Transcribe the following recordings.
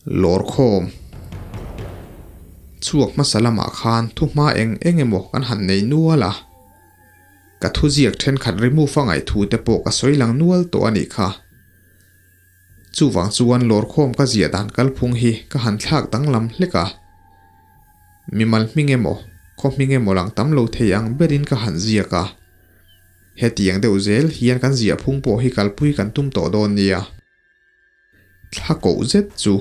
Lawrkhawm chhuak hmasa lamah khan thuhma eng eng emaw kan han nei nual a, ka thuziak thenkhat remove a ngaih thu te pawh ka sawi lang nual tawh a nih kha. Chuvang chuan lawrkhawm ka ziah dan kalphung hi ka han thlak danglam hlek a. Mimal hming emaw, khaw hming emaw lang tam lo thei ang berin ka han ziak a. Hetiang deuh zel hian kan ziahphung pawh hi kalpui kan tum tawh dawn nia. Thla koh zet chu.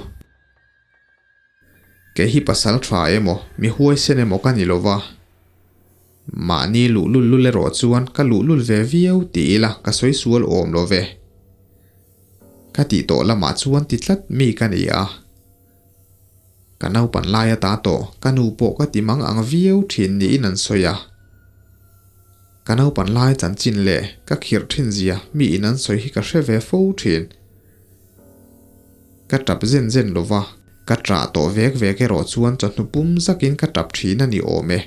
Kei hi pasal tha emaw, mi huaisen emaw ka ni lova. Mahni luhlul lul erawh chuan ka luhlul ve viau ti ila ka sawi sual awm lo ve. Ka tih tawh lamah chuan ti tlat mi ka ni a. Ka naupan lai ata tawh ka nu pawh ka ti mang ang viau thin niin an sawi a. Ka naupan lai chanchin leh ka khirh thin zia mi in an sawi hi ka hre ve fo thin. Ka tap zen zen lo va, ka ṭah tawh vek vek erawh chuan chawhnu pum zakin ka tap ṭhin a ni awm e.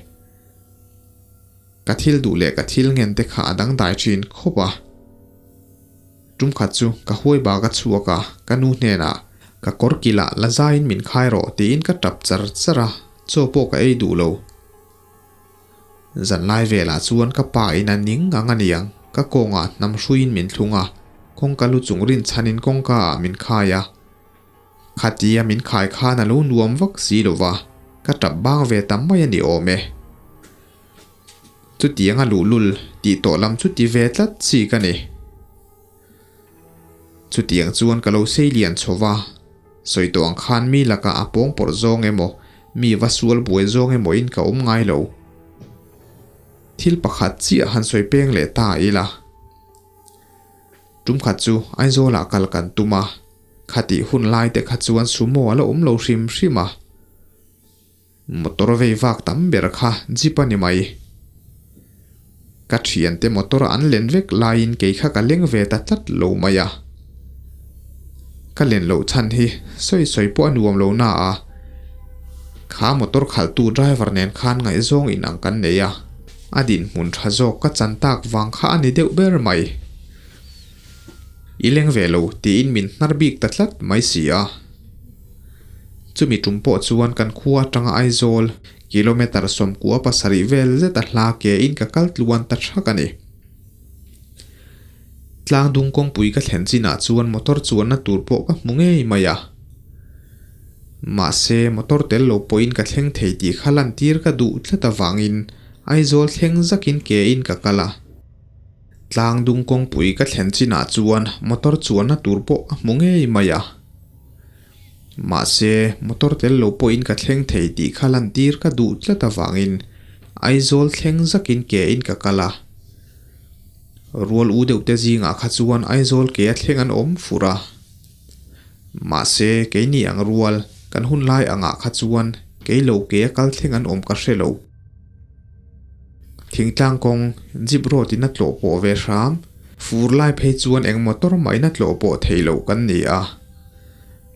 Ka thil duh leh ka thil ngen te kha a dangdai ṭhin khawp a. Tum khat chu ka huai bak a chhuak a, ka nu hnenah, Ka kawr kilah la zaiin min khai rawh tiin ka tap char char a, chaw pawh ka ei duh lo. Zanlai velah chuan ka pa in a ning ang a niang, ka kawngah hnam hruiin min thlung a, kawngka lu chung rinchhanin kawngka ah min khai a. Khatia min khai khan a lo nuam vak si lo va, ka tap bang ve ta mai a ni awm e. Chutiang a luhlul tih tawh lam chu ti ve tlat chi ka ni. Chutiang chuan ka lo sei lian chho va, sawi tawh ang khan mi lakah a pawng pawrh zawng emaw, mi va sual buai zawng emaw in ka awm ngai lo. Thil pakhat chiah han sawi peng leh ta ila. Tum khat chu Aizawlah kal kan tum a, khatih hun lai te kha chuan sumo a la awm lo hrim hrim a. Motor vei vak tam ber kha jeep a ni mai. Ka thiante motor an len vek laiin kei kha ka leng ve ta tlat lo mai a. Ka len loh chhan hi sawi sawi pawh a nuam lo na a. Kha motor khalhtu driver nen khan ngaihzawng inang kan nei a, a dinhmun tha zawk ka chan tak vang kha a ni deuh ber mai. I leng ve lo tiin min hnar bik ta tlat mai si a. Chumi tum pawh chuan kan khua atanga Aizawl kilometre 97 vel zet a hla ke in ka kal tluan ta thak a ni. Tlang dung kawngpui ka thlen chinah chuan motor chuanna tur pawh ka hmu ngei mai a. Mahse motor tel lo pawhin ka thleng thei tih kha lantir ka duh tlat avangin Aizawl thleng zakin ke in ka kal a. Tlang dung kawngpui ka thlen chinah chuan motor chuanna tur pawh ka hmu ngei mai a. Mahse, motor tel lo pawhin ka thleng thei tih kha lantir ka duh tlat avangin Aizawl thleng zakin ke in ka kal a. Rual u deuh te zingah kha chuan Aizawl ke a thleng an awm fur a. Mahse, keini ang rual kan hun lai angah kha chuan kei lo ke a kal thleng an awm ka hre lo. Thingtlang kawng, jeep road in a tlawh pawh ve hram, fur lai phei chuan eng motor mah in a tlawh pawh thei lo kan ni a.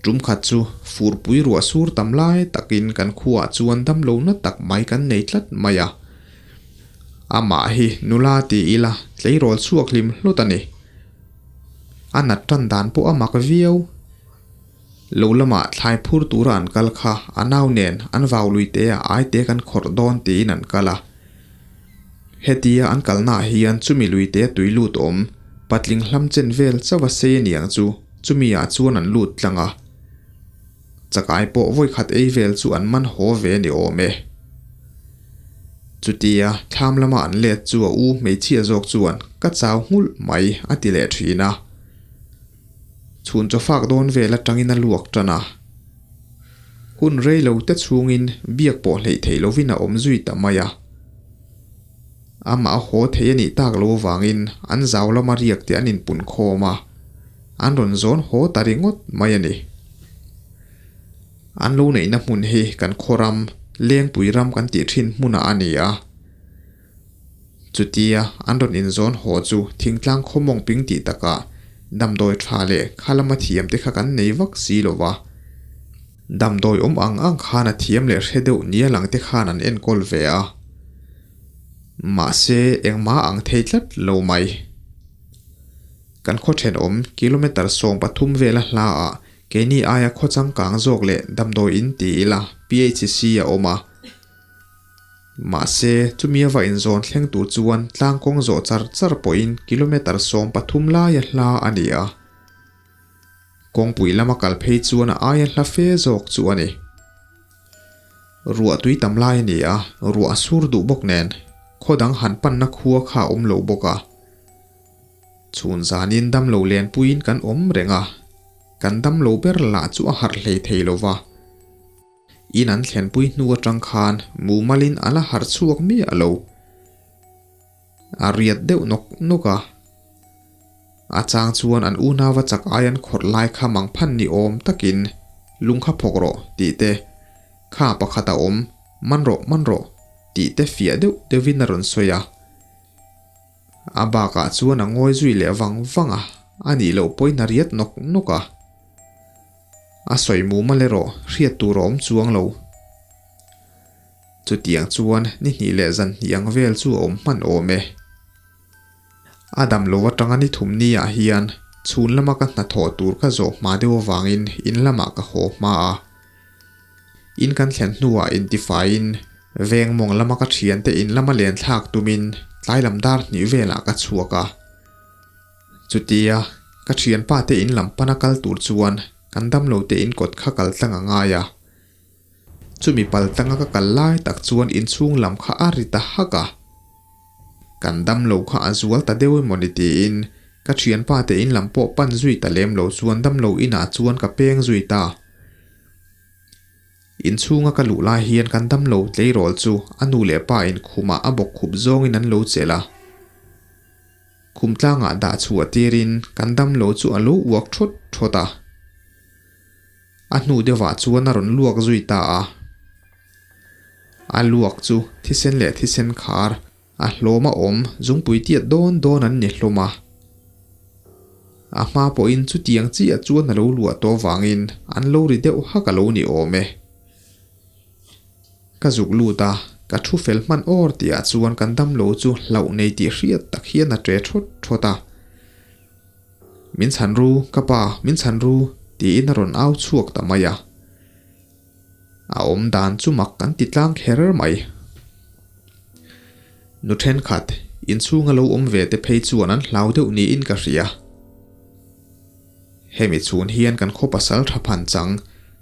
Tum khat chu furpui ruah sur tam lai takin kan khuaah chuan damlo na tak mai kan nei tlat mai a. Amah hi nula ti ila tleirawl chhuak hlim hlut a ni. A nat tan dan pawh a mak viau. Lo lamah thlai phur tura an kal kha a nau nen an vau lui te a aite kan khawrh dawn tiin an kal a. Hetia an kalnaah hian chumi luite a tui lut awm, patling hlam chen vel chauh a sei a niang chu chumi ah chuan an lut tlang a. Chakai pawh vawikhat ei vel chu an man haw ve a ni awm e. Chutia thlam lama an let chu a u hmeichhia zawk chuan ka chau nghulh mai a ti leh thin a. Chhun chaw fak dawn vel atangin a luak tan a. Hun rei lo te chhungin biak pawh hleih theih lovin a awm zui ta mai a. Amah a haw thei a nih tak lo avangin an zau lama riak te an inpun khawm a, an rawn zawn haw ta ringawt mai a ni. An lo neihna hmun hi kan khaw ram, Lengpui ram kan tih thin hmunah a ni a. Chutia an rawn inzawn haw chu thingtlang khaw mawng ping tih takah damdawi tha leh kha lama thiam te kha kan nei vak si lo va. Damdawi awm ang ang khan a thiam leh hre deuh nia lang te khan an enkawl ve a. Mahse engmah ang thei tlat lo mai. Kan khaw thenawm kilometre 13 vela hlaah. Keini aia khaw changkang zawk leh damdawi in ti ila PHC a awm a. Mahse, chumi a va inzawn thleng tur chuan tlang kawng zawh char char pawhin kilometre 13 laia hla a ni a. Kawngpui lama kal phei chuan a aia hla fe zawk chu a ni. Ruah tui tam lai a ni a, ruah a sur duh bawk nen, khaw dang han panna khua kha a awm lo bawk a. Chhun zanin damlo lenpuiin kan awm reng a, kan damlo ber lah chu a harh hlei thei lo va. In an thlenpui hnu atang khan mumalin a la harh chhuak miah lo. A riat deuh nawk nawk a. A chang chuan an unauva chak ai an khawrh lai kha mangphan ni awm takin lung kha phawk rawh tih te, kha pakhat a awm, man rawh man rawh tih te fiah deuh deuhin a rawn sawi a. A bakah chuan a ngawi zui leh vang vang a, a nih loh pawhin a riat nawk nawk a. A sawi mumal erawh hriat tur a awm chuang lo. Chutiang chuan ni hnih leh zan hnih ang vel chu a awm hman awm e. A dam lo atanga ni thum ni ah hian chhun lama ka hnathawh tur ka zawh hma deuh avangin in lamah ka haw hma a. In kan thlen hnuah intifaiin veng mawng lama ka thiante in lama len thlak tumin tlai lam dar hnih velah ka chhuak a. Chutia ka thianpa te in lam pana kal tur chuan kan damlo te in kawt kha kal tlang a ngai a. Chumi pal tanga ka kal lai tak chuan inchhung lam kha a ri ta hak a. Kan damlo kha a zual ta deuh emaw ni tiin ka thianpa te in lam pawh pan zui ta lem lo chuan damlo inah chuan ka peng zui ta. Inchhunga ka luh lai hian kan damlo tleirawl chu a nu leh pa in khumah a bawk khup zawngin an lo chelh a. Khum tlangah dah chhuah tirin kan damlo chu a lo uak thawt thawt a. A hnu deuhah chuan a rawn luak zui ta a. A luak chu thisen leh thisen khar a hlawm a awm zungpui tiat dawn dawn an ni hlawm a. A hma pawhin chutiang chiah chuan a lo luah tawh vangin an lo ri deuh hak a lo ni awm e. Ka zuk lut a, ka thu fel hman awr tihah chuan kan damlo chu hlauh nei tih hriat tak hian a ṭe thawt thawt a. Min chhan ru, ka pa, min chhan ru, tiin a rawn au chhuak ta mai a. A awm dan chu mak kan ti tlang kher mai. Nu thenkhat, inchhunga lo awm ve te phei chuan an hlau deuh niin ka hria. Hemi chhun hian kan khaw pasal tha phan chang,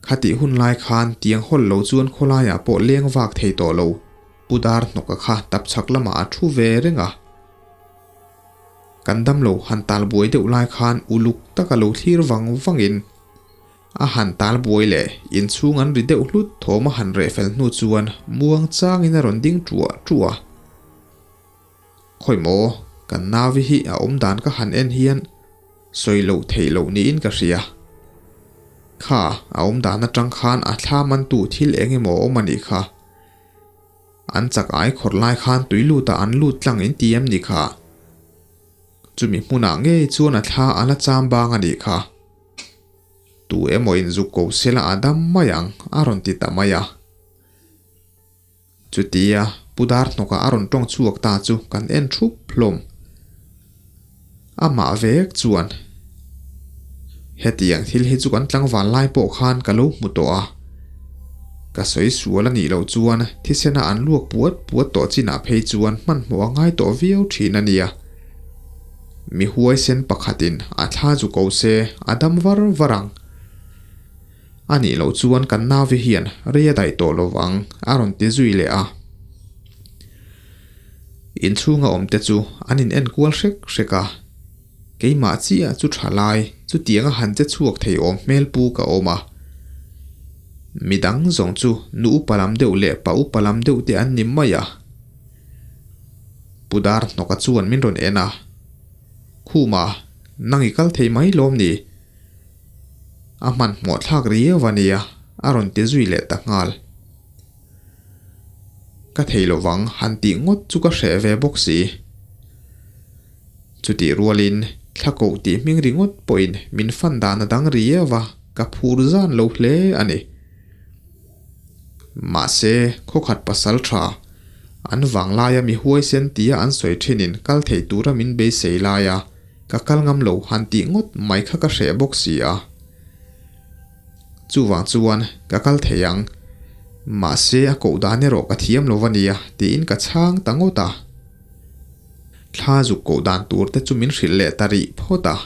khatih hun lai khan tiang hawl lo chuan khawlaiah pawh leng vak thei tawh lo, Pu Darhnawka kha tapchhak lamah a thu ve reng a. Kan damlo han tal buai deuh lai khan uluk taka lo thlir vang vangin a han tal buai leh inchhung an ri deuh hlut thawm a han reh fel hnu chuan muang changin a rawn ding ṭuah ṭuah a. Khawi maw, kan nauvi hi a awm dan ka han en hian sawi loh theih loh niin ka hria. Kha, a awm dan atang khan a thla mantu thil eng emaw a awm a nih kha. An chak ai khawrh lai khan tui lutah an lut tlang in ti em ni kha? Chumi hmunah ngei chuan a thla a la cham bang a nih kha. Tu emaw in zuk ko sela a dam mai ang a rawn ti ta mai a. Chutia Pu Darhnawka a rawn tawng chhuak ta chu kan en thup hlawm. Amah vek chuan, Hetiang thil hi chu kan tlangval lai pawh khan ka lo hmu tawh a. Ka sawi sual a nih loh chuan thisena an luak puat puat tawh chinah phei chuan hmanhmawh a ngai tawh viau thin a nia. Mi huaisen pakhatin a thla chu ko se a dam var var ang. A nih loh chuan kan nauvi hian rei a daih tawh lo vang a rawn ti zui leh a. Inchhunga awmte chu an in enkual hrek hrek a. Keimah chiah chu tha lai chutianga han che chhuak thei awm hmel pu ka awm a. Midang zawng chu nu upa lam deuh leh pa upa lam deuh te an ni mai a. Pu Darhnawka chuan min rawn en a. Khuma, nang i kal thei mai lawm ni? A hmanhmawh thlak riau a nia, a rawn ti zui leh ta nghal. Ka thei lovang han tih ngawt chu ka hreh ve bawk si. Chutih rualin thla koh tih hming ringawt pawhin min fan dan a dang riau a, ka phur zan lo hle a ni. Mahse, khawkhat pasal tha, an vang laia mi huaisen tia an sawi thinin kal thei tura min beisei laia ka kal ngam lo han tih ngawt mai kha ka hreh bawk si a. Chuvang chuan ka kal thei ang. Mahse a koh dan erawh ka thiam lo ania tiin ka chhang ta ngawt a. Thla zuk koh dan tur te chu min hrilh leh ta rih phawt a.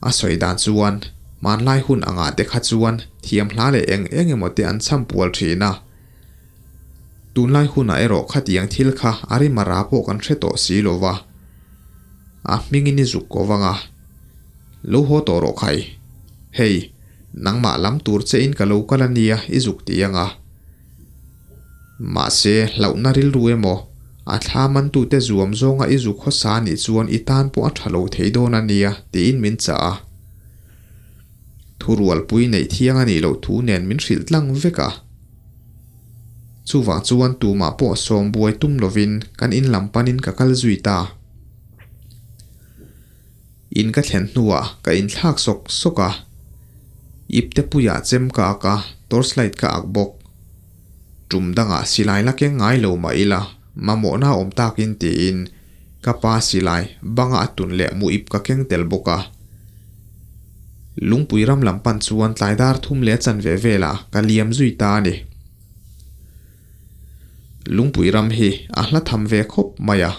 A sawi dan chuan hmanlai hun angah te kha chuan thiam hla leh eng eng emaw te an chham pual thin a. Tunlai hunah erawh khatiang thil kha a rim a ra pawh kan hre tawh si lo va. A hmingin i zuk ko vang a. Lo haw tawh rawh khai. Hei, nangmah lam tur che in ka lo kal a nia i zuk ti ang a. Mahse, hlauhna rilru emaw, a thla mantute zuam zawnga i zuk hawsa nih chuan i tan pawh a tha lo thei dawn a nia tiin min chah a. Thurualpui neih thiang a nih loh thu nen min hrilh tlang vek a. Chuvang chuan tumah pawh sawm buai tum lovin kan in lam panin ka kal zui ta. In ka thlen hnuah ka inthlak sawk sawk a, ipte puiah chem ka ak a, torchlight ka ak bawk. Tum dangah silai la keng ngai lo mah ila, mamawhna awm takin tiin ka pa silai banga a tun leh mu ip ka keng tel bawk a. Lungpui ram lam pan chuan tlai dar thum leh chanve velah ka liam zui ta a ni. Lungpui ram hi a hla tham ve khawp mai a.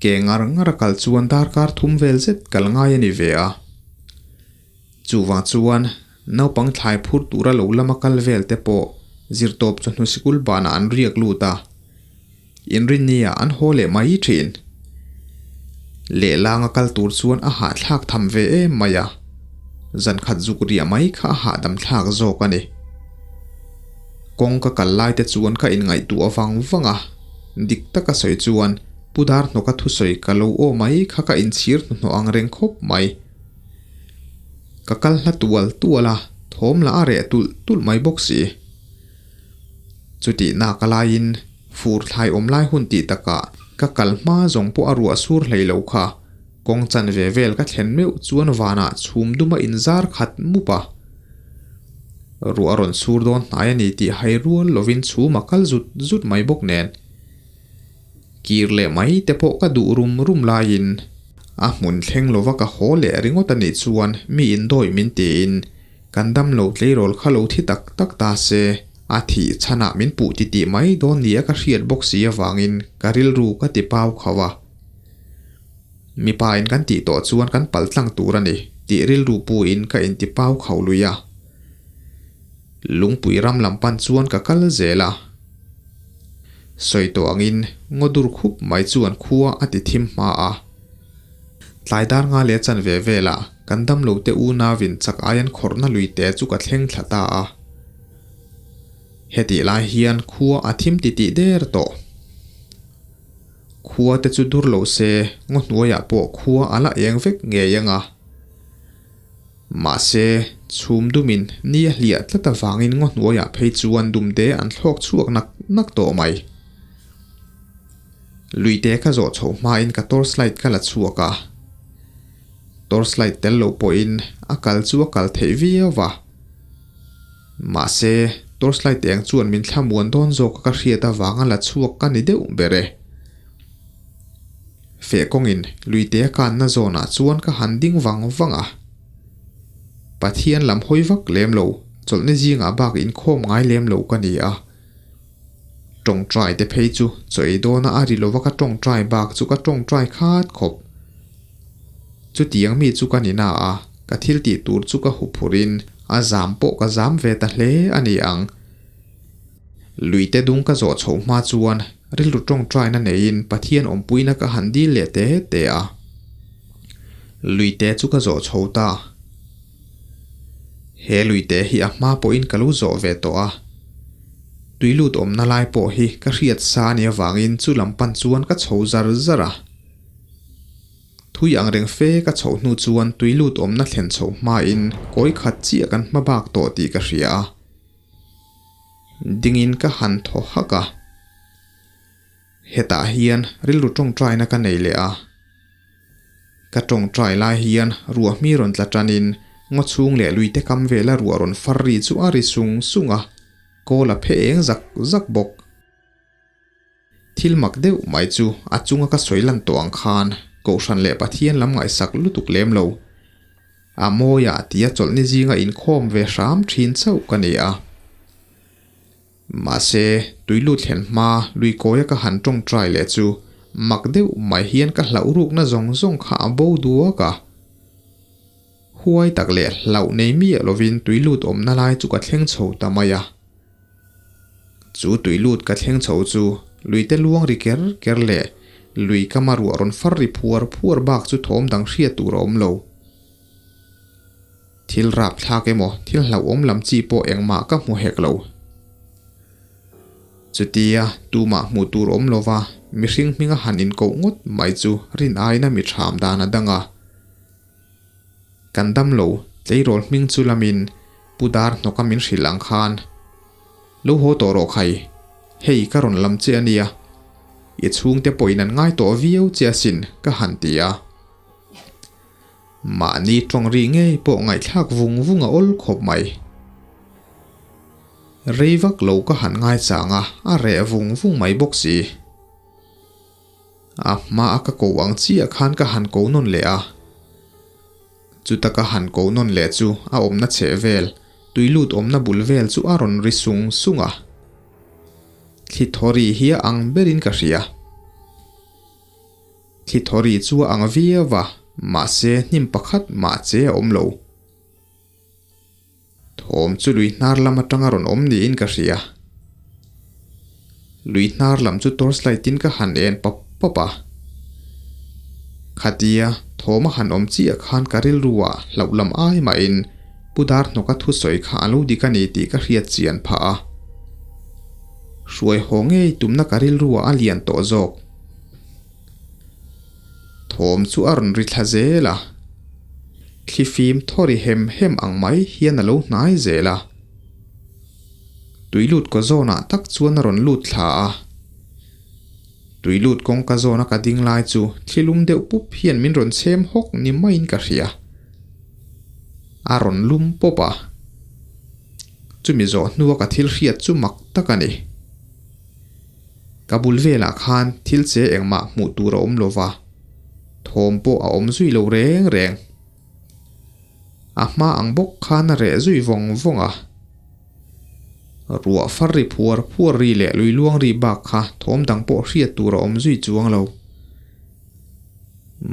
Ke ngar ngar a kal chuan darkar thum vel zet kal ngai a ni ve a. Chuvang chuan naupang thlai phur tura lo lama kal vel te pawh zirtawp chawhnu sikul banah an riak lut a. Inrinnia an haw leh mai thin. Lehlang a kal tur chuan a hahthlak tham ve em mai a. Zankhat zuk riah mai kha a hahdam thlak zawk a ni. Kawng ka kal lai te chuan ka inngaihtuah vang vang a, dik taka sawi chuan Pu Darhnawka thusawi ka lo aw mai kha ka inchhir hnuhnawh ang reng khawp mai. Ka kal hla tual tual a, thawm lah a reh tulh tulh mai bawk si. Chutih nak laiin fur thlai awm lai hun tih takah ka kal hma zawng pawh a ruah sur hlei lo kha. Kawng chanve vel ka thlen meuh chuan vanah chhum duma inzar khat mup a. Ruah a rawn sur dawn hnai a ni tih hai rual lovin chhum a kal zut zut mai bawk nen. Kir leh mai te pawh ka duh rum rum laiin a hmun thleng lova ka haw leh ringawt a nih chuan mi indawi min tiin kan damlo tleirawl kha lo thi tak tak ta se a thih chhanah min puh titih mai dawn nia ka hriat bawk si avangin ka rilru ka ti pau khauh a. Mipa in kan tih tawh chuan kan pal tlang tur a ni tih rilru pu in ka inti pau khauh lui a. Lungpui ram lam pan chuan ka kal zel a. Sawi tawh angin ngaw dur khup mai chuan khua a ti thim hma a. Tlai dar nga leh chanve velah kan damlo te unauin chak ai an khawrhna lui te chu ka thleng thla ta a. Hetih lai hian khua a thim titih der tawh. Khua te chu dur lo se, ngaw hnuaiah pawh khua a la eng vek ngei ang a. Mahse, chhum dumin ni a hliah tlat avangin ngaw hnuaiah phei chuan dumte an thlawk chhuak nak nak tawh mai. Luite ka zawh chhoh hmain ka torchlight ka la chhuak a. Torchlight tel lo pawhin a kal chu a kal theih viau va. Mahse, torchlight eng chuan min thlamuan dawn zawk a ka hriat avanga la chhuak ka ni deuh ber e. Feh kawngin luite a kanna zawnah chuan ka han ding vang vang a. Pathian lam hawi vak lem lo, chawlhni zingah bak inkhawm ngai lem lo ka ni a. Tawngtai te phei chu chaw ei dawna a ri lova ka tawngtai bak chu ka tawngtai khat khawp. Chutiang mi chu ka ni na a, ka thil tih tur chu ka huphurhin a zam pawh ka zam ve ta hle a ni ang. Luite dung ka zawh chhoh hma chuan rilru tawngtaina neiin Pathian awmpuina ka han dil leh te te a. Luite chu ka zawh chho ta. He luite hi a hma pawhin ka lo zawh ve tawh a. Tui lut awmna lai pawh hi ka hriat sa a nih avangin chu lam pan chuan ka chho zar zar a. Thui ang reng fe ka chhoh hnu chuan tui lut awmna thlen chhoh hmain kawi khat chiah kan hma bak tawh tih ka hria a. Dingin ka han thaw hak a. Hetah hian rilru tawngtaina ka nei leh a. Ka tawngtai lai hian ruah hmi rawn tla tanin ngaw chhung leh luite kam vela ruah rawn far ri chu a ri sung sung a, kawl a phe eng zak zak bawk. Thil mak deuh mai chu a chunga ka sawi lan tawh ang khan Kohhran leh Pathian lam ngaihsak lutuk lem lo. A mawiah tia chawlhni zinga inkhawm ve hram thin chauh ka ni a. Mahse, tuilut thlen hma lui kawia ka han tawngtai leh chu mak deuh mai hian ka hlauh rukna zawng zawng kha a bo duak a. Huai tak leh hlauh nei miah lovin tuilut awmna lai chu ka thleng chho ta mai a. Chu tuilut ka thleng chho chu luite luang ri ker ker leh lui kama ruah rawn far ri phuar phuar bak chu thawm dang hriat tur a awm lo. Thil rap thlak emaw thil hlauhawm lam chi pawh engmah ka hmu hek lo. Chutia tumah hmuh tur awm lova mihring hminga han inkoh ngawt mai chu rin aiin a mi ṭham dan a dang a. Kan dam lo, tleirawl hming chu lamin Pu Dar hnawka min hrilh ang khan, Lo haw tawh rawh khai, hei ka rawn lam che a nia, i chhungte pawhin an ngai tawh viau che asin ka han ti a. Mahni tawng ri ngei pawh ngaihthlak vung vung a awl khawp mai. Rei vak lo ka han ngaichang a, a reh vung vung mai bawk si. A hma a ka ko ang chiah khan ka han ko nawn leh a. Chuta ka han ko nawn leh chu a awmna chheh vel, tui lut awmna bul vel chu a rawn ri sung sung a. Thli thaw ri hi a ang berin ka hria. Thli thaw ri chu a ang viau a, mahse hnim pakhat mah che a awm lo. Thawm chu lui hnar lam atanga rawn awm niin ka hria. Lui hnar lam chu torchlight in ka han en pap pap a. Khatia thawm a han awm chiah khan ka rilru ah hlauh lam ai mahin Pu Darhnawka thusawi kha a lo dik a ni tih ka hriat chian phah a. Hruai haw ngei tumna ka rilru ah a lian tawh zawk. Thawm chu a rawn ri thla zel a. Thli fim thaw ri hem hem ang mai hian a lo hnai zel a. Tui lut kaw zawnah tak chuan a rawn lut thla a. Tui lut kawngka zawna ka ding lai chu thli lum deuh pup hian min rawn chhem hawk ni maiin ka hria. A rawn lum pawp a. Chumi zawh hnua ka thil hriat chu mak tak a ni. Ka bul velah khan thil che engmah hmuh tur a awm lo va, thawm pawh a awm zui lo reng reng. A hma ang bawk khan a reh zui vawng vawng a. Ruah far ri phuar phuar ri leh lui luang ri bak kha thawm dang pawh hriat tur a awm zui chuang lo.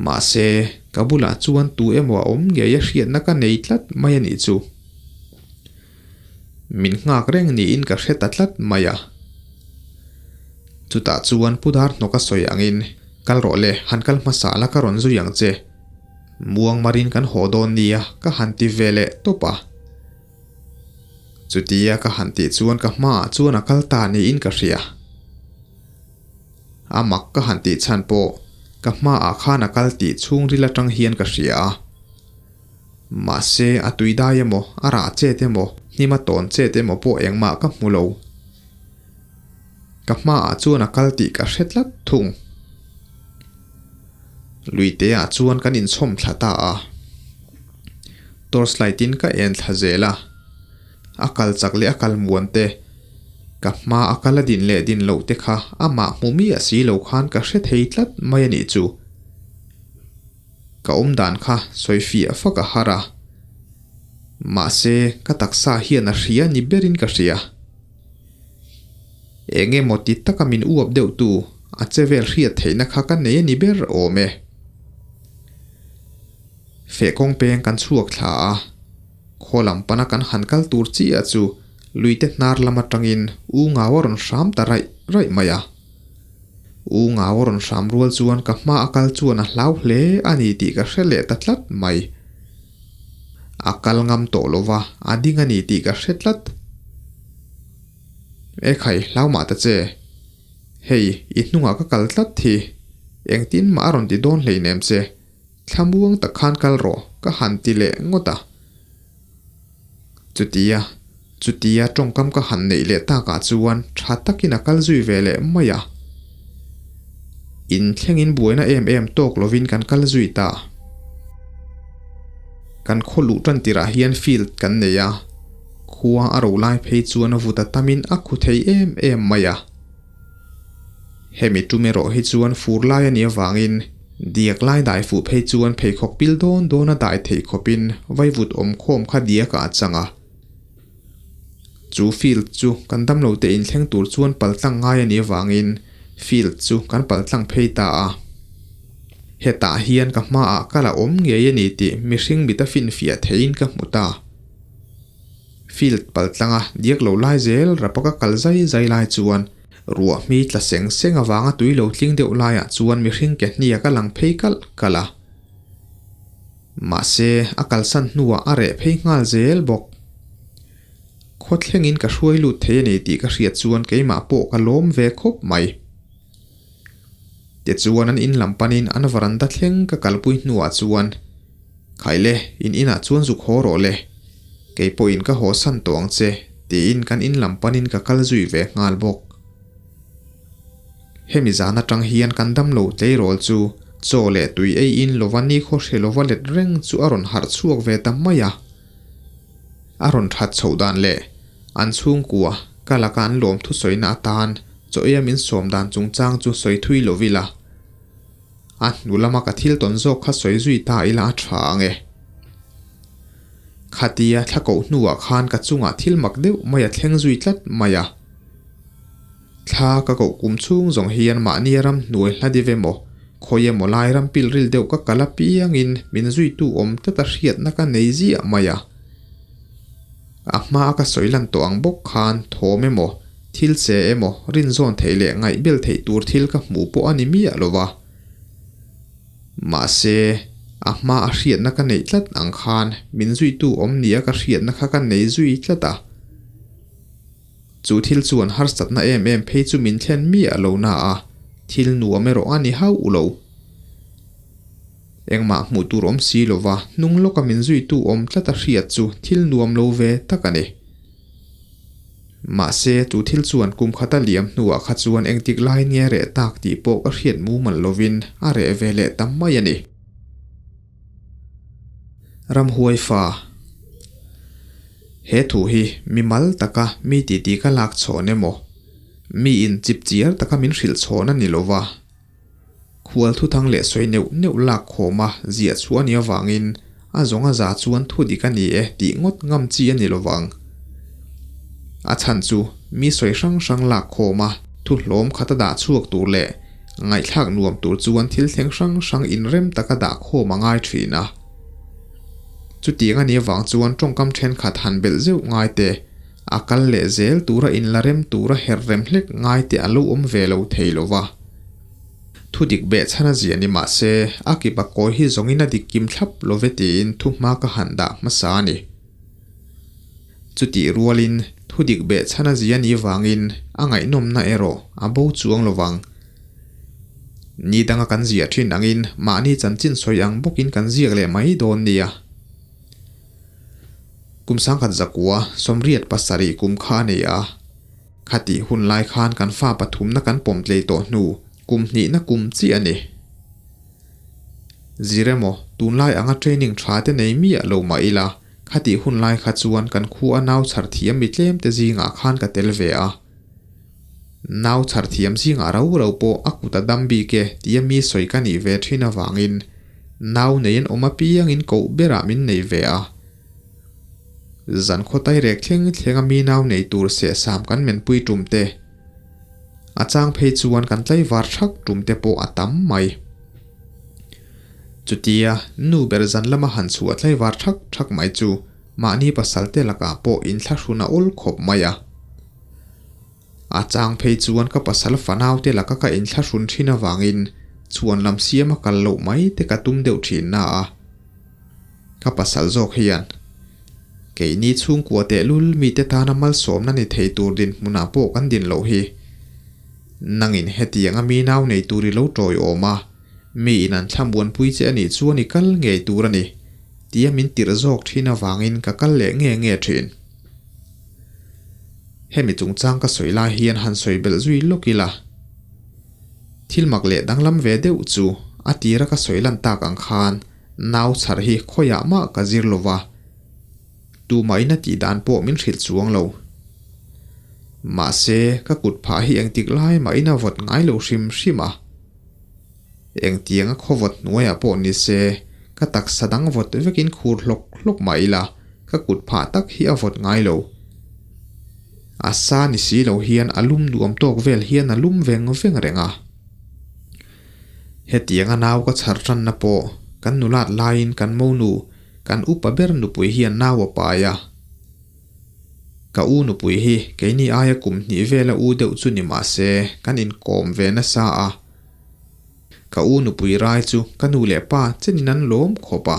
Mahse, ka bulah chuan tu emaw a awm ngei a hriatna ka nei tlat mai a nih chu. Min nghak reng niin ka hre ta tlat mai a. Chutah chuan Pu Darhnawka sawi angin, Kal rawh le, han kal hmasa la ka rawn zui ang che. Muang marin kan haw dawn nia ka han ti ve leh tawp a. Chutia ka han tih chuan ka hmaah chuan a kal ta niin ka hria. A mak ka han tih chhan pawh ka hmaah khan a kal tih chhungril atang hian ka hria a. Mahse, a tui dai emaw, a rah chet emaw, hnim a tawn chet emaw pawh engmah ka hmu lo. Ka hmaah chuan a kal tih ka hre tlat thung. Luiteah chuan kan inchhawm thla ta a. Torchlight in ka en thla zel a. A kal chak leh a kal muan te, ka hma a kal a din leh din loh te kha amah hmu miah si lo khan ka hre thei tlat mai a nih chu. Ka awm dan kha sawi fiah fak a har a. Mahse, ka taksa hian a hria ni berin ka hria. Eng emaw ti taka min uap deuh tu a che vel hriat theihna kha ka nei a ni ber awm e. Feh kawng peng kan chhuak thla a, khaw lam pana kan han kal tur chiah chu luite hnar lam atangin u ngau a rawn hram ta raih raih mai a. U ngau a rawn hram rual chuan ka hma a kal chuan a hlau hle a ni tih ka hre leh ta tlat mai. A kal ngam tawh lo va, a ding a ni tih ka hre tlat. E khai, hlau mah ta che. Hei, i hnungah ka kal tlat hi. Engtin mah a rawn ti dawn hleinem che. Thlamuang tak khan kal rawh, ka han ti leh ngawt a. Chutia, chutia tawngkam ka han neih leh takah chuan tha takin a kal zui ve leh mai a. Inthlengin buaina em em tawk lovin kan kal zui ta. Kan khaw luh tan tirah hian field kan nei a, khua a ro lai phei chuan a vut a tamin a khu thei em em mai a. Hemi tum erawh hi chuan fur lai a nih avangin. Diak lai dai fuh phei chuan pheikhawk pil dawn dawn a dai theih khawpin vaivut awm khawm kha diakah a chang a. Chu field chu kan damlo te inthleng tur chuan paltlang ngai a nih avangin field chu kan paltlang phei ta a. Hetah hian ka hmaah ka la awm ngei a ni tih mihring mit a finfiah theihin ka hmu ta. Field paltlanga diak lo lai zel rapa ka kal zai zai lai chuan ruah hmi tla seng seng avanga tui lo tling deuh laiah chuan mihring ke hniak a lang phei kalh kalh a. Mahse, a kalsan hnuah a reh phei nghal zel bawk. Khawthlengin ka hruai lut thei a ni tih ka hriat chuan keimah pawh ka lawm ve khawp mai. Tichuan an in lam panin an varanda thleng ka kalpui hnuah chuan, Khaile, in inah chuan zuk haw rawh le. Kei pawhin ka haw san tawh ang che, tiin kan in lam panin ka kal zui ve nghal bawk. Hemi zan atang hian kan damlo tleirawl chu chaw leh tui ei in lova nikhaw hre lova let reng chu a rawn harh chhuak ve ta mai a. A rawn that chhoh dan leh an chhungkua ka laka an lawm thusawina atan chaw eia min sawm dan chungchang chu sawi thui lo ila. A hnu lama ka thil tawn zawk kha sawi zui ta ila a tha ang e. Khatia thla koh hnuah khan ka chungah thil mak deuh mai a thleng zui tlat mai a. Thla ka koh kum chhung zawng hian mahni ram hnuai hla div emaw, khawi emaw lai ram pil ril deuh ka kal apiangin min zuitu awm tlat a hriatna ka nei ziah mai a. A hmaa ka sawi lan tawh ang bawk khan thawm emaw, thil che emaw, rinzawn theih leh ngaihbel theih tur thil ka hmuh pawh a ni miah lo va. Mahse, a hmaa a hriatna ka neih tlat ang khan min zuitu awm nia ka hriatna kha ka nei zui tlat a. Chu thil chuan harsatna em em phei chu min thlen miah lo na a, thil nuam erawh a ni hauh lo. Engmah hmuh tur awm si lova hnung lawka min zuitu awm tlat a hriat chu thil nuam lo ve tak a ni. Mahse, chu thil chuan kum khata liam hnuah kha chuan engtik laiin nge reh tak tih pawh ka hriat mumal lovin a reh ve leh ta mai a ni. Ramhuai fa. He thu hi mi mal taka mi titi ka lak chhawn emaw, mi in chip chiar taka min hrilh chhawn a ni lo va. Khual thuthang leh sawi neuh neuh lak khawma ziah chhuah a nih avangin a zawng a za chuan thu dik a ni e tih ngawt ngam chi a ni lo vang. A chhan chu mi sawi hrang hrang lak khawma thu hlawm khata dah chhuak tur leh ngaihthlak nuam tur chuan thil thleng hrang hrang inrem taka dah khawm a ngai thin a. Chutiang a nih avang chuan tawngkam thenkhat han belh zeuh ngai te, a kal leh zel tura inla rem tura her rem hlek ngai te a lo awm ve lo thei lo va. Thu dik beh chhan a ziah ni mah se, a kipa kawi hi zawngin a dik kim thlap lo ve tiin thu hma ka han dah hmasa a ni. Chutih rualin thu dik beh chhan a ziah nih vangin a ngaihnawmna erawh a bo chuang lo vang. Ni danga kan ziah thin angin mahni chanchin sawi ang bawkin kan ziak leh mai dawn nia. Kum sangkhat zakua 87 kum kha a nei a. Khatih hun lai khan kan fa pathumna kan pawm tlei tawh hnu kum hnihna kum chiah a ni. Zir emaw tunlai anga training tha te nei miah lo mah ila khatih hun lai kha chuan kan khua nau chhar thiam mi tlem te zingah khan ka tel ve a. Nau chhar thiam zingah rau rau pawh a kut a dam bik e tia mi sawi ka nih ve thin avangin nau nei an awm apiangin koh berah min nei ve a. Zan khawtai rek thleng thleng a mi nau nei tur sehsam kan menpui tum te, a chang phei chuan kan tlaivar thak tum te pawh a tam mai. Chutia nu ber zan lama han chhuah tlaivar thak thak mai chu mahni pasal te lakah pawh inthlahrun a awl khawp mai a. A chang phei chuan ka pasal fanau te laka ka inthlahrun thin avangin chhuan lam siama kal loh mai te ka tum deuh thin na a. Ka pasal zawk hian keini chhungkua tehlul mite tana malsawmna ni thei tur dinhmunah pawh kan din loh hi. Nangin hetianga mi nau nei tur i lo tawiawm a, mi in an thlamuanpui che a nih chuan i kal ngei tur a ni, tia min tirh zawk thin avangin ka kal leh nge nge thin. Hemi chungchang ka sawi lai hian han sawi belh zui lawk ila. Thil mak leh danglam ve deuh chu a tira ka sawi lan tak ang khan nau chhar hi khawiah mah ka zir lo va, tumahin a tih dan pawh min hrilh chuang lo. Mahse, ka kut phah hi engtik lai mahin a vawt ngai lo hrim hrim a. Engtianga khaw vawt hnuaiah pawh ni se, ka taksa dang vawt vekin khur hlawk hlawk mah ila, ka kut phah tak hi a vawt ngai lo. A sa ni si lo hian a lum nuam tawk vel hian a lum veng veng reng a. Hetianga nau ka chhar tanna pawh kan nulat laiin kan monu, kan upa ber nupui hian nau a pai a. Ka u nupui hi keini aia kum hnih vela u deuh chu ni mah se kan inkawm ve nasa a. Ka u nupui rai chu ka nu leh pa chenin an lawm khawp a.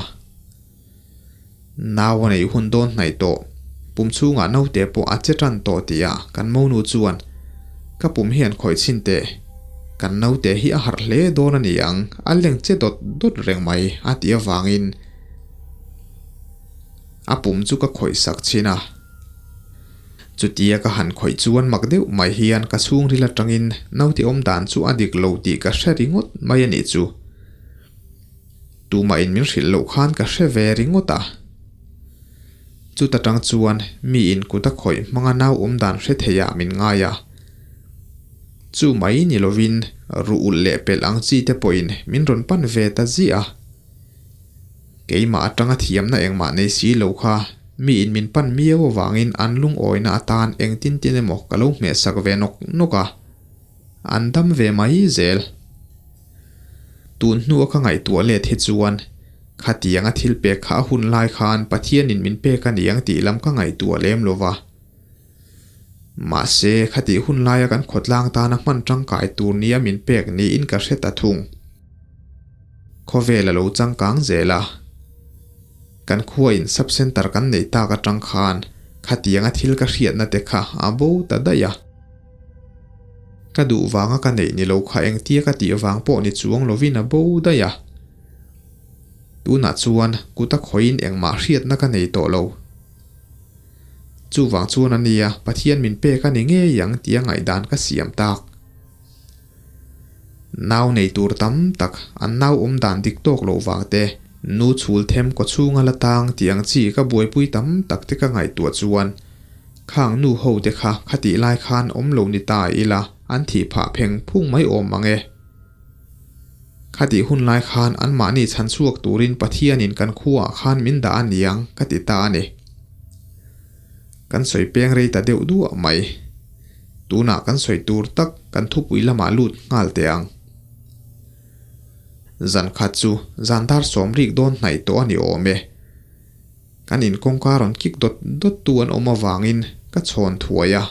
Nau a neih hun dawn hnaih tawh, pum chhungah naute pawh a che tan tawh tih ah kan monu chuan ka pum hian khawih chhin teh, kan naute hi a harh hle dawn a ni ang, a leng che dawt dawt reng mai a tih avangin a pum chu ka khawih sak chhin a. Chutia ka han khawih chuan mak deuh mai hian ka chhungril atangin naute awm dan chu a dik lo tih ka hre ringawt mai a nih chu. Tumah in min hrilh loh khan ka hre ve ringawt a. Chuta tang chuan mi in kut a khawih hmanga nau awm dan hre thei ah min ngai a. Chu mai ni lovin ruh ulh leh pelh ang chi te pawhin min rawn pan ve ta ziah a. Keimah atanga thiamna engmah nei si lo kha mi in min pan miau avangin an lungawina atan engtin tin emaw ka lo hmehsak ve nawk nawk a. An dam ve mai zel. Tun hnua ka ngaihtuah let hi chuan khatianga thil pek kha a hun lai khan Pathianin min pek a ni ang tih lam ka ngaihtuah lem lo va. Mahse, khatih hun laia kan khawtlang tana hman tangkai tur nia min pek niin ka hre ta thung. Khawvel a lo changkang zel a. Kan khuain sub-centre kan neih tak atang khan khatianga thil ka hriatna te kha a bo ta daih a. Ka duh vanga ka neih ni lo kha engtia ka tih vang pawh ni chuang lovin a bo daih a. Tunah chuan kut a khawiin engmah hriatna ka nei tawh lo. Chuvang chuan a nia Pathian min pek a ni ngei ang tia ngaihdan ka siam tak. Nau nei tur tam tak an nau awm dan dik tawk loh vang te, nu chhul them kaw chhunga la tang tih ang chi ka buaipui tam tak te ka ngaihtuah chuan Khang nu ho te kha khatih lai khan awm lo ni ta ila an thih phah pheng phung mai awm ang e. Khatih hun lai khan anmahni chhan chhuak turin Pathianin kan khuaah khan min dah a niang ka ti ta a ni. Kan sawi peng rei ta deuh duah mai. Tunah kan sawi tur tak kan thupui lamah lut nghal teh ang. Zan khat chu zan dar sawmrik dawn hnaih tawh a ni awm e. Kan in kawngka rawn kik dawt dawt tu an awm avangin ka chhawn thuai a.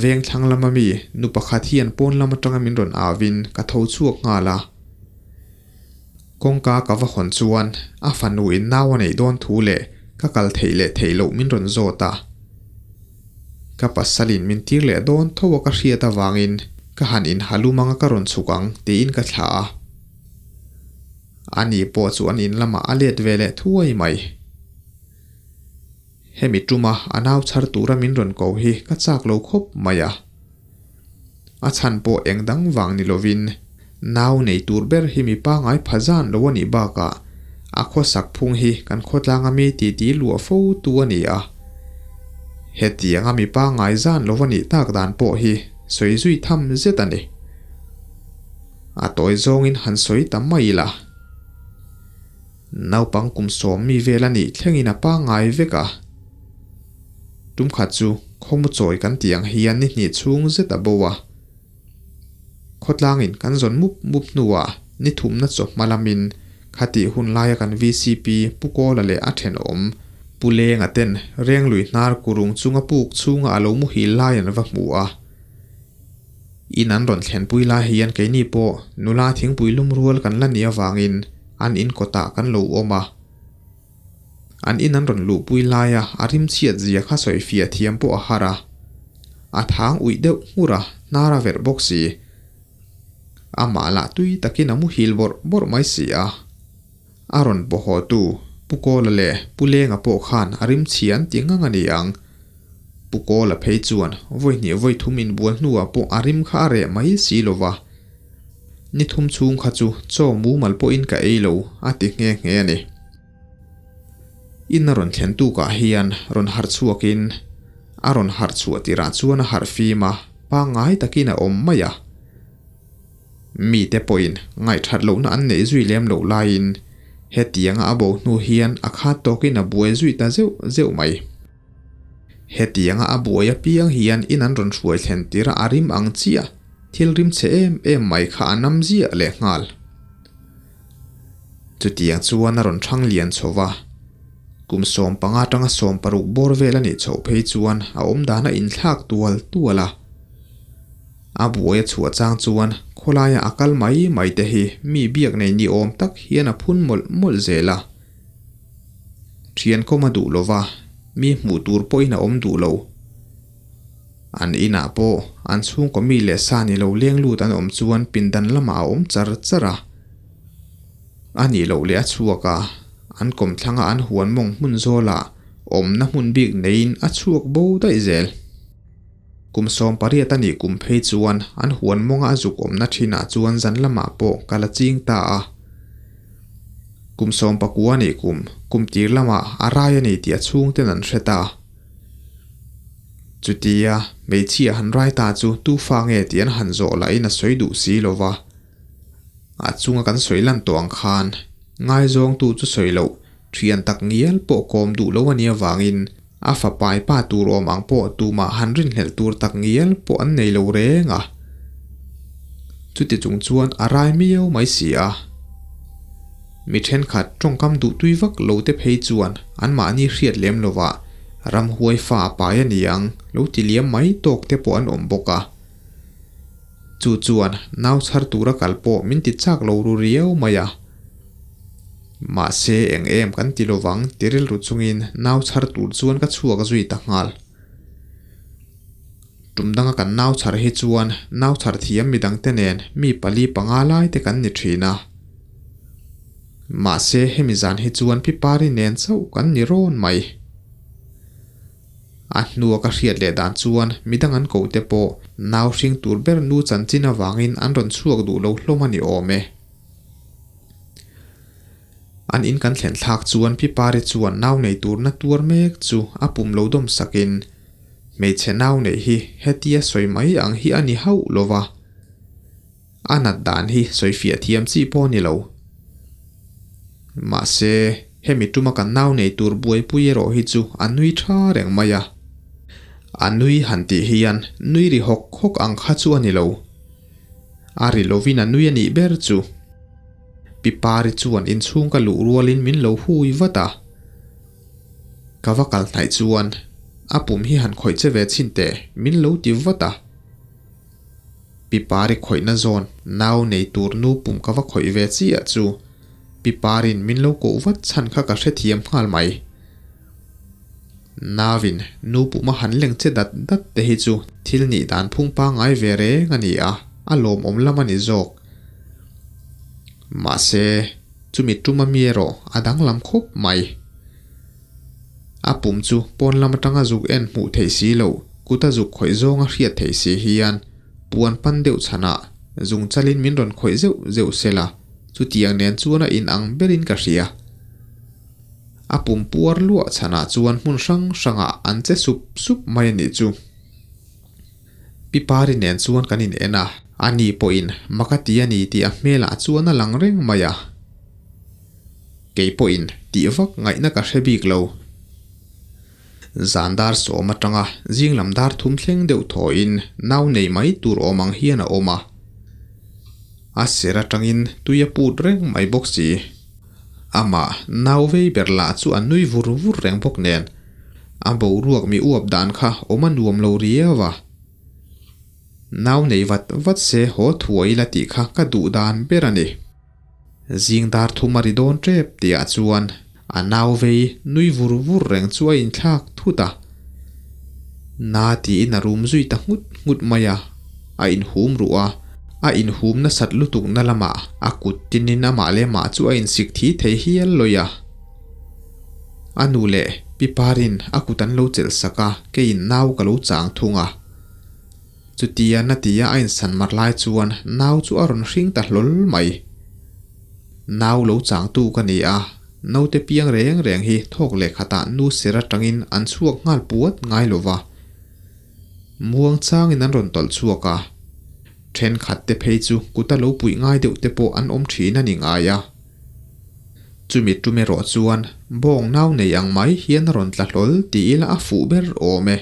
Veng thlang lama mi nu pakhat hian pawn lam atanga min rawn avin ka tho chhuak nghal a. Kawngka ka va hawn chuan a fanu in nau a neih dawn thu leh ka kal theih leh theih loh min rawn zawt a. Ka pasalin min tir leh dawn tho a ka hriat avangin ka han inhalum anga ka rawn chhuk ang tiin ka thlah a. Ani pawh chu an in lamah a let ve leh thuai mai. Hemi tuma a nau chhar tura min rawn ko hi ka chak lo khawp mai a. A chhan pawh eng dang vang ni lovin nau nei tur ber hi mi pangai pha zan lo a nih bakah a khawsak phung hi kan khawtlanga mi titi luah fo tu a ni a. Hetianga mi pangai zan lo a nih tak dan pawh hi sawi zui tham zet a ni. A tawi zawngin han sawi ta mai ila. Naupang kum sawm mi vel a nih thlengin a pangngai vek a. Tum khat chu khawmu chawi kan tih ang hian ni hnih chhung zet a bo a. Khawtlangin kan zawn mup mup hnuah ni thumna chawhma lamin khatih hun laia kan vcp Pu Kawla leh a thenawm Pu Lenga ten Renglui hnar kurung chunga puk chhunga a lo muhil lai an va hmu a. In an rawn thlenpui lai hian keini pawh nula thingpui lum rual kan la nih avangin an in kawtah kan lo awm a. An in an rawn luhpui laia a rim chhiat zia kha sawi fiah thiam pawh a har a. A thang uih deuh nghur a, hnar a verh bawk si. Amah lah tui takin a muhil bawrh bawrh mai si a. A rawn pawhawtu Pu Kawla leh Pu Lenga pawh khan a rim chhia an ti ngang a ni ang. Pu Kawla phei chuan vawi hnih vawi thum inbual hnuah pawh a rim kha a reh mai si lo va. Ni thum chhung kha chu chaw mumal pawhin ka ei lo a ti nghe nghe a ni. In a rawn thlen tukah hian rawn harh chhuakin a rawn harh chhuah tirah chuan a harh fim a, pangngai takin a awm mai a. Mite pawhin ngaihthat lohna an neih zui lem loh laiin hetianga a bo hnu hian a khat tawkin a buai zui ta zeuh zeuh mai. Hetianga a buai apiang hian in an rawn hruai thlen tir a, a rim ang chiah thil rim chhe em em mai kha a nam ziah lehnghal. Chutiang chuan a rawn thang lian chho va, kum 15 atanga 60 bawr vel a nih chhoh phei chuan a awm dan a inthlak tual tual a. A buai a chhuah chang chuan khawlaia a kal mai mai te hi mi biak nei ni awm tak hian a phun mawlh mawlh zel a. Thian kawm a duh lo va, mi hmuh tur pawhin a awm duh lo. An inah pawh an chhungkaw mi leh sa ni lo leng lut an awm chuan pindan lamah a awm char char a. A nih loh leh a chhuak a, an kawmthlanga an huan mawng hmun zawlah awmna hmun bik neiin a chhuak bo daih zel. Kum 18 a nih kum phei chuan an huan mawnga a zuk awmna thinah chuan zan lamah pawh ka la ching ta a. Kum 19 a nih kum, kum tir lamah a rai a ni tih a chhungten an hre ta. Chutia hmeichhia han rai ta chu tu fa nge tih an han zawh lahin a sawi duh si lo va. A chunga kan sawi lan tawh ang khan ngaizawngtu chu sawi loh thian tak ngial pawh kawm duh lo a nih avangin a fapai pa tur awm ang pawh tumah han rinhlelh tur tak ngial pawh an nei lo reng a. Chuti chung chuan a rai miau mai si a. Mi thenkhat tawngkam duhtui vak lo te phei chuan anmahni hriat lem lovah ramhuai fa a pai a ni ang lo ti liam mai tawk te pawh an awm bawk a. Chu chuan nau chhar tura kal pawh min ti chak lo ru riau mai a. Mahse eng em kan ti lovang ti rilru chungin nau chhar tur chuan ka chhuak zui ta nghal. Tum danga kan nau chhar hi chuan nau chhar thiam midangte nen mi pali panga lai te kan ni thin a. Mahse hemi zan hi chuan pi pari nen chauh kan ni rawn mai. A hnua ka hriat leh dan chuan midang an ko te pawh nau hring tur ber nu chanchin avangin an rawn chhuak duh lo hlawm a ni awm e. An in kan thlen thlak chuan pi pari chuan nau nei turna tuar mek chu a pum lo dawm sakin hmeichhe nau neih hi hetia sawi mai ang hi a ni hauh lo va. A nat dan hi sawi fiah thiam chi pawh a ni lo. Mahse, hemi tuma kan nau nei tur buaipui erawh hi chu a nui tha reng mai a. A nui han tih hian nui ri hawk hawk ang kha chu a ni lo. A ri lovin a nui a nih ber chu. Pi Pari chuan inchhung ka luh rualin min lo hui vat a. Ka va kal hnaih chuan a pum hi han khawih che ve chhin teh min lo ti vat a. Pi Pari khawihna zawn nau nei tur nu pum ka va khawih ve chiah chu Pi Parin min lo koh vat chhan kha ka hrethiam nghal mai. Nauin nu pum a han leng che dat dat te hi chu thil nih dan phung pangngai ve reng a ni a, a lawmawm lam a ni zawk. Mahse, chumi tum a mi erawh a danglam khawp mai. A pum chu pawn lam atanga zuk en hmuh theih si loh, kut a zuk khawih zawng a hriat theih si hian puan pan deuh chhanah zung chalin min rawn khawih zeuh zeuh sela, chutiang nen chuan a inang berin ka hria. A pum puar luah chhanah chuan hmun hrang hrangah an che sup sup mai a nih chu. Pi Pari nen chuan kan in en a, ani pawhin mak a ti a ni tih a hmelah chuan a lang reng mai a. Kei pawhin tih vak ngaihna ka hre bik lo. Zan dar sawm atanga zing lam dar thum thleng deuh thawhin nau nei mai tur awm ang hian a awm a. A ser atangin tui a put reng mai bawk si. Amah nau vei ber lah chu a nui vur vur reng bawk nen a boruak mi uap dan kha awm a nuam lo riau a. Nau nei vat vat se haw thuai ila tih kha ka duh dan ber a ni. Zing dar thum a ri dawn tep tihah chuan a nau vei nui vur vur reng chu a inthlak thut a. Na tiin a rum zui ta nghut nghut mai a, a inhum ruh a, a inhum nasat lutuk na lamah a kut tinin amah leh mah chu a insik thi thei hial lawi a. A nu leh pi Parin a kut an lo chelh sak a, keiin nau ka lo chang thung a. Chutia na tia a insan mar lai chuan nau chu a rawn hring ta hlawl mai. Nau lo changtu ka ni a, naute piang reng reng hi thawk leh khatah nu ser atangin an chhuak nghal puat ngai lo va. Muang changin an rawn tawlh chhuak a. Thenkhat te phei chu kuta lo puih ngai deuh te pawh an awm thin a ni ngai a. Chumi tum erawh chuan bawng nau nei ang mai hian a rawn tla hlawl ti ila a fuh ber awm e.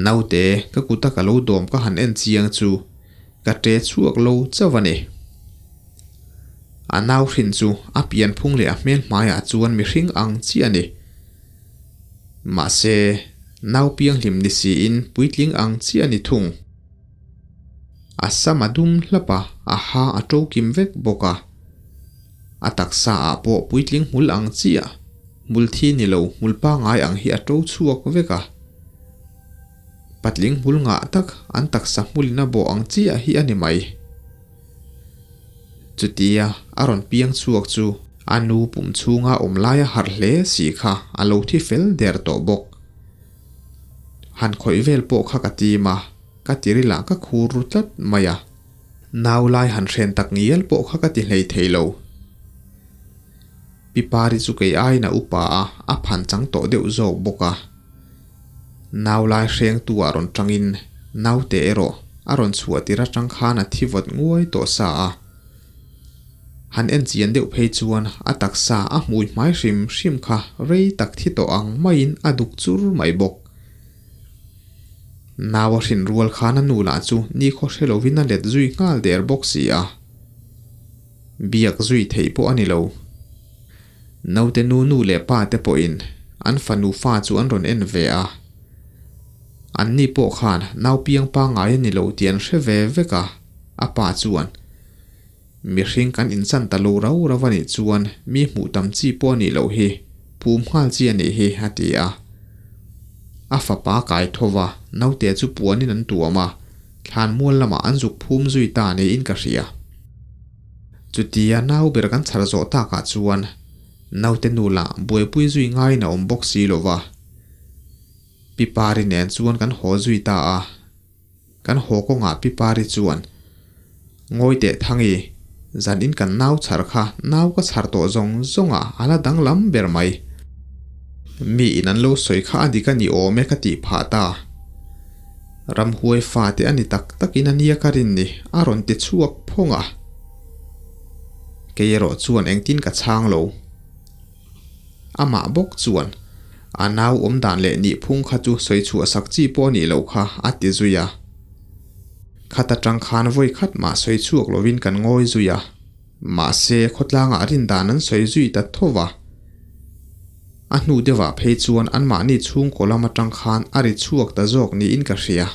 Naute, ka kuta ka lo dawm ka han en chiang chu ka ṭe chhuak lo chauh a ni. A nau hrin chu a pianphung leh a hmel hmaiah chuan mihring ang chiah a ni. Mahse, nau pianghlim ni siin puitling ang chiah a ni thung. A sam a dum hlap a, a ha a to kim vek bawk a. A taksa ah pawh puitling hmul ang chiah, hmul thi ni lo hmul pangai ang hi a to chhuak vek a. Patling hmul ngah tak an taksa hmulin a bawh ang chiah hi a ni mai. Chutia a rawn piang chhuak chu a nu pum chhunga awm laia harh hle si kha a lo thi fel der tawh bawk. Han khawih vel pawh kha ka tim a, ka tiril ah ka khur ru tlat mai a. Nau lai han hren tak ngial pawh kha ka ti hlei thei lo. Pi Pari chu kei aiin a upa a, a phan chang tawh deuh zawk bawk a. Nau lai hrengtu ah rawn tangin naute erawh a rawn chhuah tir atang khan a thi vawt nguai tawh sa a. Han en chian deuh phei chuan a taksa a hmui hmai hrim hrim kha rei tak thi tawh ang maiin a duk chur mai bawk. Nau a hrin rual khan a nu lah chu nikhaw hre lovin a let zui nghal der bawk si a. Biak zui theih pawh a ni lo. Naute nu nu leh pa te pawhin an fanu fa chu an rawn en ve a. Anni pawh khan nau piang pangngai a ni lo tih an hre ve vek a, a pa chuan, Mihring kan inchan ta lo rau rau a nih chuan mi hmuh tam chi pawh a nih loh hi, phum nghal chi a nih hi, a ti a. A fapa kai tho va, naute chu puanin an tuam a, thlan mual lamah an zuk phum zui ta niin ka hria. Chutia nau ber kan chhar zawh takah chuan naute nu lah buaipui zui ngaiin a awm bawk si lo va. Pi Pari nen chuan kan haw zui ta a. Kan haw kawngah Pi Pari chuan, Ngawi teh Thangi, zan in kan nau chhar kha nau ka chhar tawh zawng zawng a, a la danglam ber mai. Mi in an lo sawi kha a dik a ni awm e ka tih phah ta. Ramhuai fate a ni tak takin a nia ka rin ni, a rawn ti chhuak phawng a. Kei erawh chuan engtin ka chhang lo. Amah bawk chuan, A nau awm dan leh nihphung kha chu sawi chhuah sak chi pawh a nih loh kha, a ti zui a. Khat atang khan vawi khat mah sawi chhuak lovin kan ngawi zui a. Mahse, khawtlangah rin dan an sawi zui ta tho va. A hnu deuhah phei chuan anmahni chhungkaw lam atang khan a ri chhuak ta zawk niin ka hria.